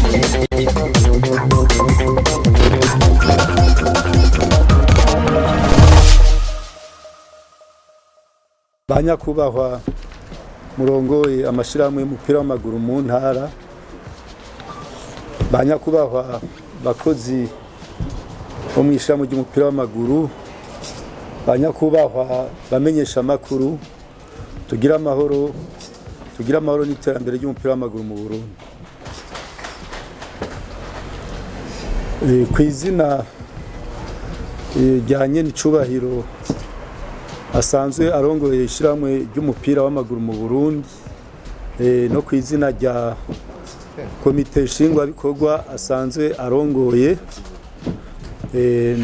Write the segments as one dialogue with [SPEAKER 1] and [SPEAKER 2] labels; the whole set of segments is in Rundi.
[SPEAKER 1] Ba nyakubahwa murongoye amashyirahamwe y'umupira w'amaguru mu ntara, ba nyakubahwa bakozi bo mu ishyirahamwe ry'umupira w'amaguru, ba nyakubahwa bamenyesha amakuru, tugire amahoro, tugire amahoro n'iterambere ry'umupira w'amaguru mu Burundi. Ku izina rya nyenicubahiro asanzwe arongoye ishyirahamwe ry'umupira w'amaguru mu Burundi, no ku izina rya komite nshingwabikorwa asanzwe arongoye,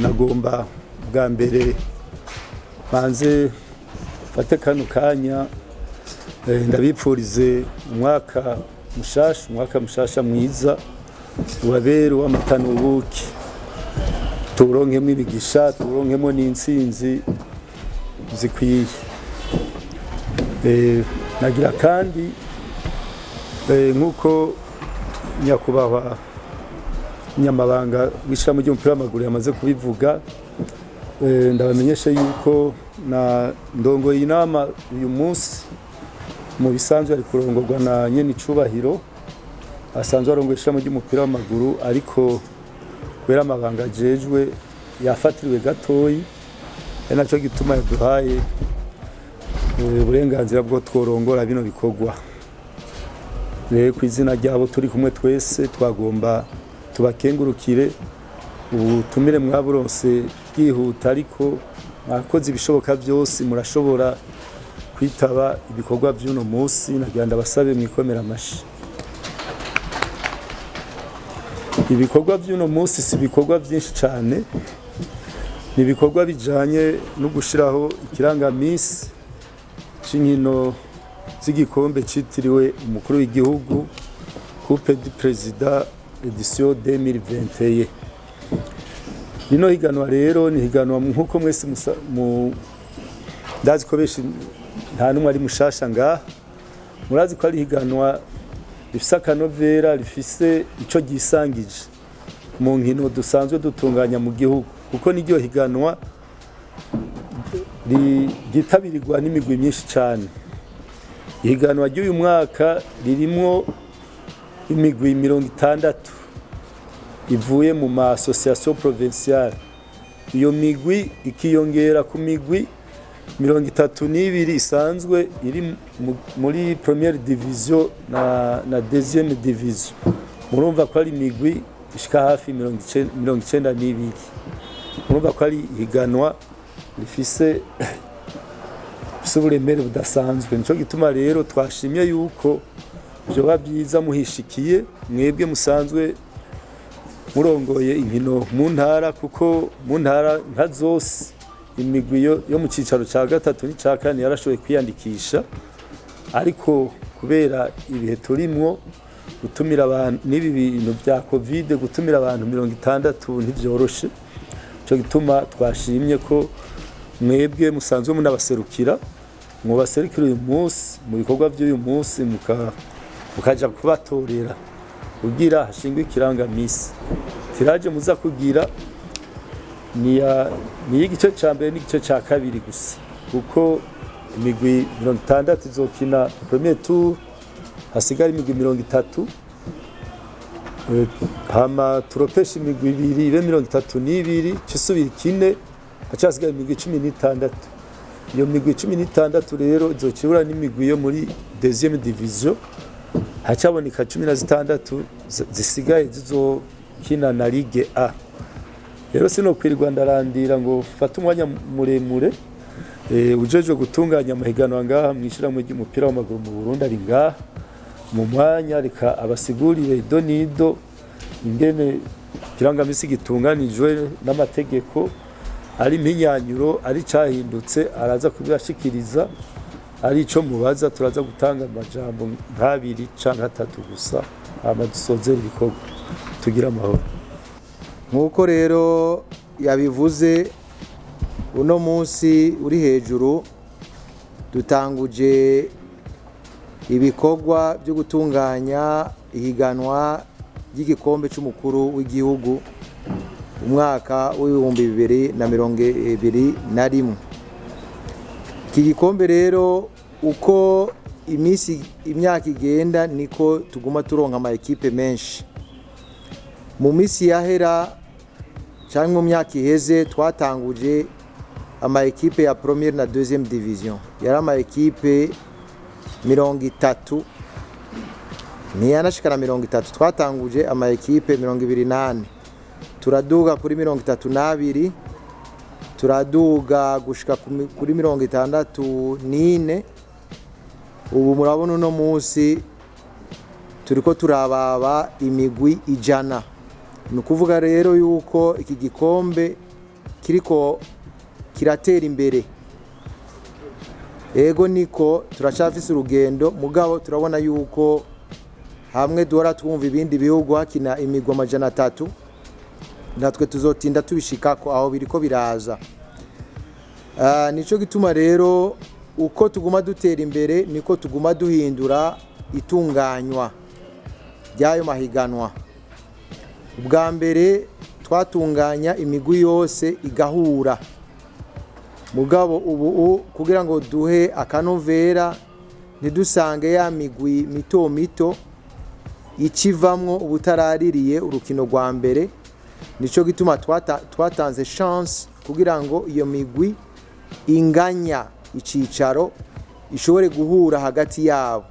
[SPEAKER 1] nagomba bwa mbere banze mfate kano kanya, ndabipfurize umwaka mushasha, umwaka mushasha mwiza ubabere uw'amata n'ubuki, tuwuronkemwo imigisha, tuwuronkemwo n'intsinzi zikwiye. Nagira kandi, nk'uko nyakubahwa nyamabanga w'ishirahamwe ry'umupira w'amaguru yamaze kubivuga, ndabamenyeshe yuko na ndongoye inama uyu munsi. Mu bisanzwe ari kurongorwa na nyenicubahiro asanzwe arongoye ishirahamwe ry'umupira w'amaguru, ariko kubera amabanga ajejwe yafatiriwe gatoyi, ari naco gituma yaduhaye uburenganzira bwo tworongora bino bikorwa. Rero ku izina ryabo turi kumwe twese twagomba tubakengurukire ubutumire mwaburonse bwihuta, ariko mwakoze ibishoboka byose murashobora kwitaba ibikorwa by'uno munsi. Nagira ndabasabe mwikomera amashi. Ibikorwa by'uno munsi si ibikorwa byinshi cyane, ni ibikorwa bijanye no gushiraho ikirangamisi c'inkino z'igikombe citiriwe umukuru w'igihugu, Coupe du Président édition 2021. Rino higanwa rero ni higanwa nk'uko mwese ndazi ko benshi nta n'umwe ari mushasha ngaha, murazi ko ari higanwa rifise akanovera, rifise ico ryisangije mu nkino dusanzwe dutunganya mu gihugu, kuko niryo higanwa ryitabirwa n'imigwi myinshi cyane. Ihiganwa ry'uyu mwaka ririmwo imigwi 60 ivuye mu ma association provinciale. Iyo migwi ikiyongera ku migwi 32 isanzwe iri muri première division na deuxième division. Murumva ko ari imigwi ishika hafi 92. Murumva ko ari ihiganwa rifise uburemere budasanzwe. Nico gituma rero twashimye yuko vyoba byiza muhishikiye mwebwe musanzwe murongoye inkino mu ntara, kuko mu ntara nka zose imigwi yo mu cicaro ca gatatu n'ica kane yarashoboye kwiyandikisha, ariko kubera ibihe turimwo, gutumira abantu n'ibi bintu bya Covid, gutumira abantu 60 ntivyoroshe. Nico gituma twashimye ko mwebwe musanzwe munabaserukira, mubaserukira uyu munsi mu bikorwa by'uyu munsi, mukaja kubatorera kugira hashingwe ikirangamisi. Tirage muza kugira ni igice ca mbere n'igice ca kabiri gusa, kuko imigwi 60 izokina premier tour, hasigara imigwi 30, hama turopesha imigwi ibiri ibe 32, cisubira ikine, haca hasigara imigwi 16. Iyo migwi 16 rero izocibura n'imigwi yo muri deuxième division, hacaboneka 16 zisigaye zizokina na Ligue A. Rero sinokwirirwa ndarandira ngo mfate umwanya muremure. Ujejwe gutunganya amahiganwa ngaha mw'ishirahamwe ry'umupira w'amaguru mu Burundi ari ngaha mu mwanya, reka abasigurire ido n'ido ingene ikirangamisi gitunganijwe n'amategeko, ari impinyanyuro, ari cahindutse, araza kubibashikiriza. Ari ico mubaza turaza gutanga amajambo nk'abiri canke atatu gusa, hama dusozere ibikorwa. Tugire amahoro.
[SPEAKER 2] Nk'uko rero yabivuze, uno munsi uri hejuru dutanguje ibikorwa byo gutunganya ihiganwa ry'igikombe c'umukuru w'igihugu umwaka w'2021. Iki gikombe rero, uko iminsi imyaka igenda, niko tuguma turonka ama ekipe menshi. Mu minsi yahera cyangwa mu myaka iheze, twatanguje ama ekipe ya première na deuxième division, yari ama ekipe 30, ntiyanashikana 30. Twatanguje ama ekipe 24, turaduga kuri 32, turaduga gushika kuri 64. Ubu murabona uno munsi turiko turababa imigwi 100. Ni ukuvuga rero yuko iki gikombe kiriko kiratera imbere. Ego, niko turacafise urugendo, mugabo turabona yuko hamwe duhora twumva ibindi bihugu hakina imigwi 300, natwe tuzotinda tubishikako, aho biriko biraza. Nico gituma rero uko tuguma dutera imbere niko tuguma duhindura itunganywa ry'ayo mahiganwa. Ubwa mbere twatunganya imigwi yose igahura, mugabo ubu kugira ngo duhe akanovera, ntidusange ya migwi mito mito ikivamwo ubutaraririye urukino rwa mbere, nico gituma twatanze chance kugira ngo iyo migwi inganya icicaro ishobore guhura hagati yabo.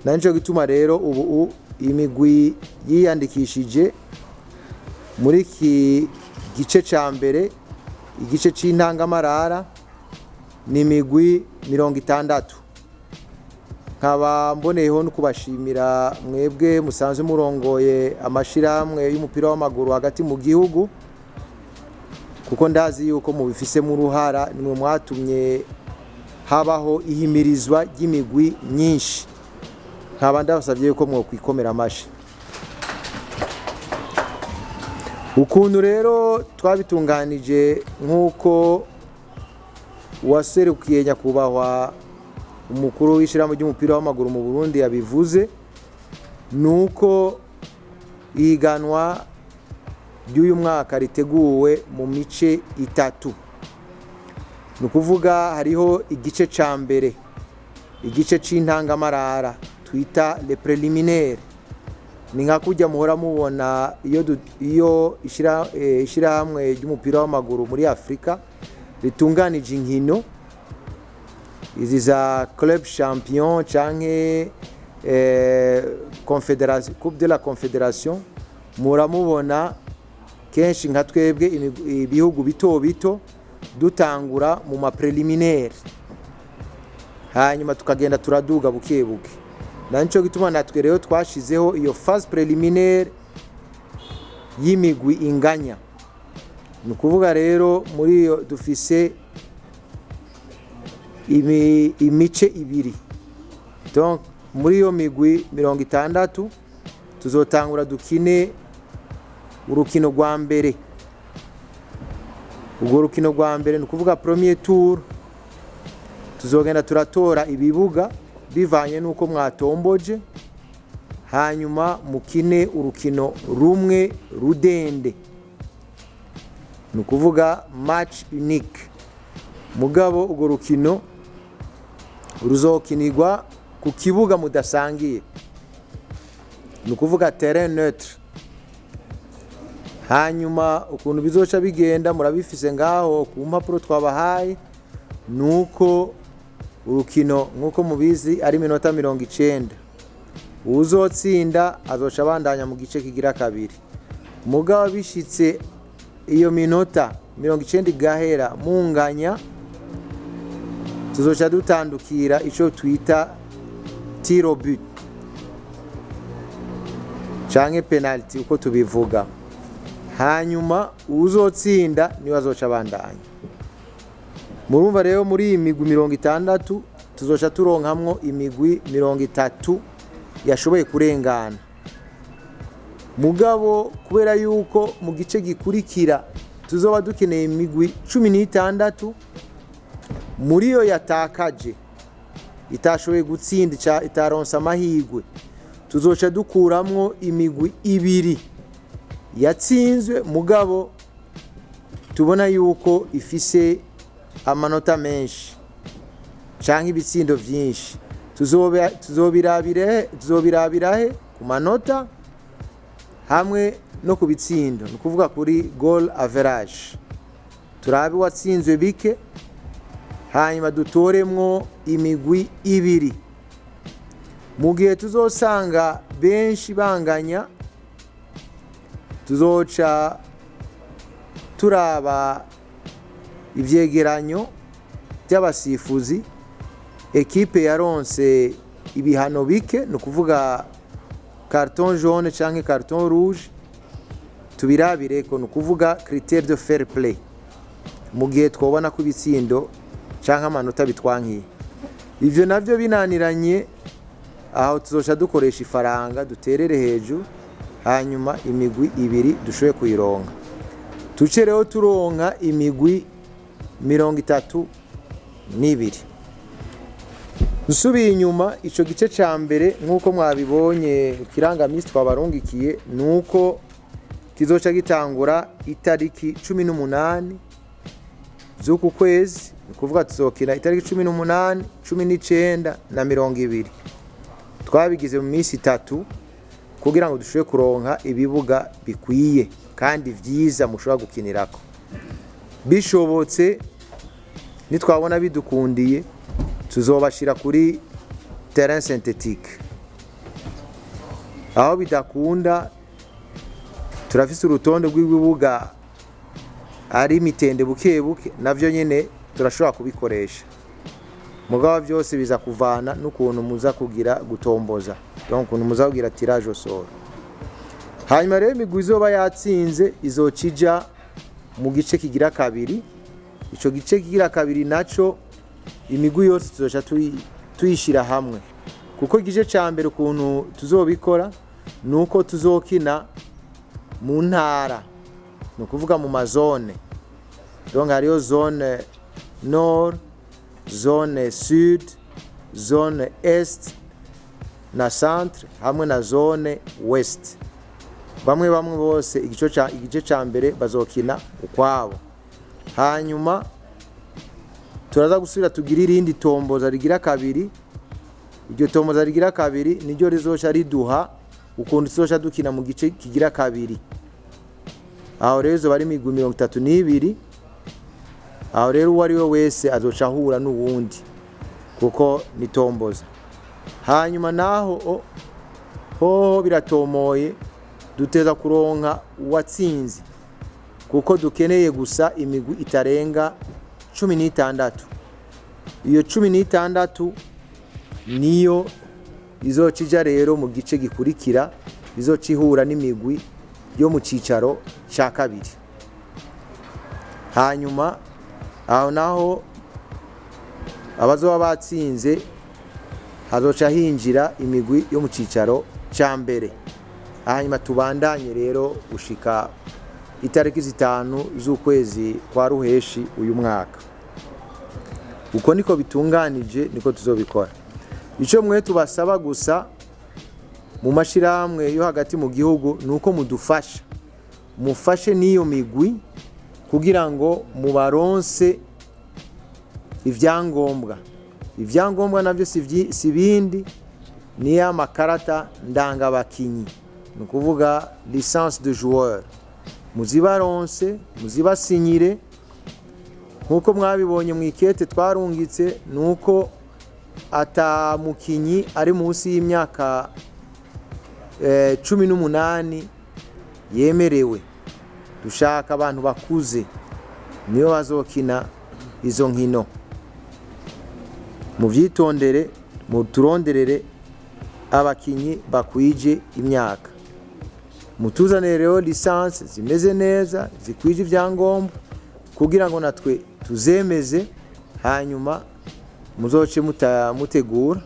[SPEAKER 2] Na nico gituma rero ubu imigwi yiyandikishije muri iki gice ca mbere, igice c'intangamarara, ni imigwi 60. Nkaba mboneyeho no kubashimira mwebwe musanzwe murongoye amashirahamwe y'umupira w'amaguru hagati mu gihugu, kuko ndazi yuko mubifisemo uruhara, nimwe mwatumye habaho ihimirizwa ry'imigwi myinshi. Nkaba ndabasabye yuko mwokwikomera amashi. Ukuntu rero twabitunganije, nk'uko uwaserukiye nyakubahwa umukuru w'ishyirahamwe ry'umupira w'amaguru mu Burundi yabivuze, ni uko ihiganwa ry'uyu mwaka riteguwe mu mice itatu. Ni ukuvuga hariho igice cya mbere, igice c'intangamarara twita le préliminaire. Ni nka kujya muhora mubona iyo ishyirahamwe ry'umupira w'amaguru muri Afurika ritunganije inkino izi za club champion canke confédération, coupe de la confédération, muramubona kenshi nka twebwe ibihugu bito bito dutangura mu ma préliminaire, hanyuma tukagenda turaduga buke buke. Na nico gituma natwe rero twashizeho iyo phase préliminaire y'imigwi inganya. Ni ukuvuga rero muri iyo dufise imice ibiri. Donc muri iyo migwi 60 tuzotangura dukine urukino rwa mbere. Urwo rukino rwa mbere, ni ukuvuga premier tour, tuzogenda turatora ibibuga bivanye n'uko mwatomboje, hanyuma mukine urukino rumwe rudende, ni ukuvuga match unique. Mugabo urwo rukino ruzokinirwa ku kibuga mudasangiye, ni ukuvuga terrain neutre. Hanyuma ukuntu bizoca bigenda murabifise ngaho ku mpapuro twabahaye. Ni uko urukino, nk'uko mubizi, ari iminota 90. Uwuzotsinda azoca abandanya mu gice kigira kabiri. Mugabo bishitse iyo minota 90 igahera munganya, tuzoca dutandukira ico twita tir au but canke penalty uko tubivuga, hanyuma uwuzotsinda niwe azoca abandanya. Murumva rero muri iyi migwi 60 tuzoca turonkamwo imigwi 30 yashoboye kurengana. Mugabo kubera yuko mu gice gikurikira tuzoba dukeneye imigwi 16, muri yo yatakaje, itashoboye gutsinda, itaronsa amahirwe. Tuzoca dukuramwo imigwi ibiri yatsinzwe, mugabo tubona yuko ifise amanota menshi canke ibitsindo vyinshi. Tuzobirabira he? Ku manota hamwe no ku bitsindo, ni ukuvuga kuri goal average. Turabe uwatsinzwe bike, hanyuma dutoremwo imigwi ibiri. Mu gihe tuzosanga benshi banganya, tuzoca turaba ivyegeranyo by'abasifuzi. Ekipe yaronse ibihano bike, ni ukuvuga carton jaune canke carton rouge, tubirabireko, ni ukuvuga critère de fair play. Mu gihe twobona ko ibitsindo canke amanota bitwankiye, ivyo navyo binaniranye, aho tuzoca dukoresha ifaranga, duterere hejuru, hanyuma imigwi ibiri dushoboye kuyironka. Tuce rero turonka imigwi 32. Nsubiye inyuma, ico gice ca mbere, nk'uko mwabibonye ikirangamisi twabarungikiye, ni uko kizoca gitangura itariki 18 z'uku kwezi. Ni ukuvuga tuzokina itariki 18, 19 na 20. Twabigize mu minsi 3 kugira ngo dushobore kuronka ibibuga bikwiye kandi vyiza mushobora gukinirako. Bishobotse, nitwabona bidukundiye, tuzobashira kuri terrain synthétique. Aho bidakunda, turafise urutonde rw'ibibuga ari imitende buke buke, navyo nyene turashobora kubikoresha. Mugabo byose biza kuvana n'ukuntu muza kugira gutomboza, donc ukuntu muza kugira tirage au sort. Hanyuma rero imigwi izoba yatsinze izoca ija mu gice kigira kabiri. Ico gice kigira kabiri naco, imigwi yose tuzoca tuyishira hamwe, kuko igice ca mbere ukuntu tuzobikora ni uko tuzokina mu ntara, ni ukuvuga mu ma zone. Donc hariyo zone nord, zone sud, zone est na centre hamwe na zone ouest. Bamwe bamwe bose igice ca mbere bazokina ukwabo, hanyuma turaza gusubira tugira irindi tomboza rigira kabiri. Iryo tomboza rigira kabiri niryo rizoca riduha ukuntu tuzoca dukina mu gice kigira kabiri. Aho rero izoba ari imigwi 32. Aho rero uwo ari we wese azoca ahura n'uwundi kuko ni tomboza. Hanyuma naho hoho biratomoye, duteza kuronka uwatsinze, kuko dukeneye gusa imigwi itarenga 16. Iyo 16 niyo izoca ija rero mu gice gikurikira, izoca ihura n'imigwi yo mu cicaro ca kabiri. Hanyuma aho naho abazoba batsinze, hazoca hinjira imigwi yo mu cicaro ca mbere. Hanyuma tubandanye rero gushika itariki 5 z'ukwezi kwa ruheshi uyu mwaka. Uko niko bitunganije, niko tuzobikora. Icyo mwe tubasaba gusa mu mashirahamwe yo hagati mu gihugu ni uko mudufasha, mufashe n'iyo migwi kugira ngo mubaronse ibyangombwa. Ibyangombwa nabyo si bindi, ni ya makarata ndangabakinyi, ni ukuvuga licence de joueur. Muzibaronse, muzibasinyire. Nk'uko mwabibonye mu ikete twarungitse, ni uko ata mukinyi ari munsi y'imyaka 18 yemerewe. Dushaka abantu bakuze niyo bazokina izo nkino. Muvyitondere, muturonderere abakinyi bakwije imyaka, mutuzanire rero licence zimeze neza, zikwije ibyangombwa, kugira ngo natwe tuzemeze. Hanyuma muzoce mutegura,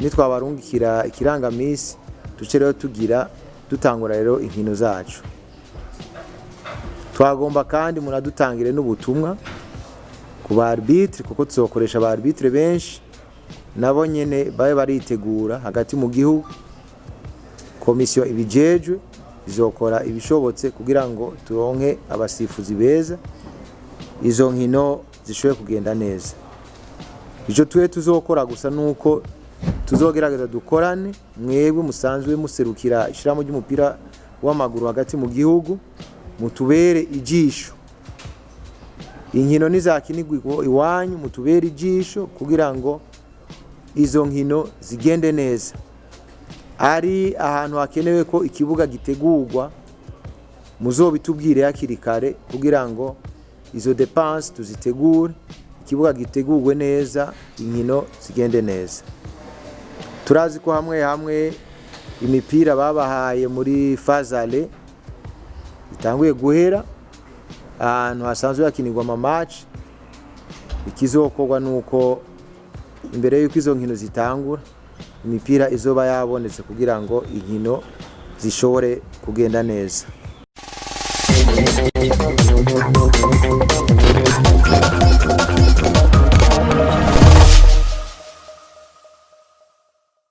[SPEAKER 2] nitwabarungikira ikirangamisi, duce rero tugira dutangura rero inkino zacu. Twagomba kandi munadutangire n'ubutumwa ku ba arbitre, kuko tuzokoresha aba arbitre benshi, nabo nyene babe baritegura hagati mu gihugu. Komisiyo ibijejwe izokora ibishobotse kugira ngo turonke abasifuzi beza, izo nkino zishobore kugenda neza. Icyo twe tuzokora gusa nuko tuzogerageza dukorane, mwebwe musanzwe muserukira ishyirahamwe ry'umupira w'amaguru hagati mu gihugu, mutubere ijisho. Inkino nizakinirwa iwanyu, mutubere ijisho kugira ngo izo nkino zigende neza. Ari ahantu hakenewe ko ikibuga gitegurwa, muzobitubwire hakiri kare kugira ngo izo dépenses tuzitegure, ikibuga gitegurwe neza, inkino zigende neza. Turazi ko hamwe hamwe imipira babahaye muri phase aller itanguye guhera ahantu hasanzwe hakinirwa ama match. Ikizokorwa nuko imbere y'uko izo nkino zitangura, imipira izoba yabonetse kugira ngo inkino zishobore kugenda neza.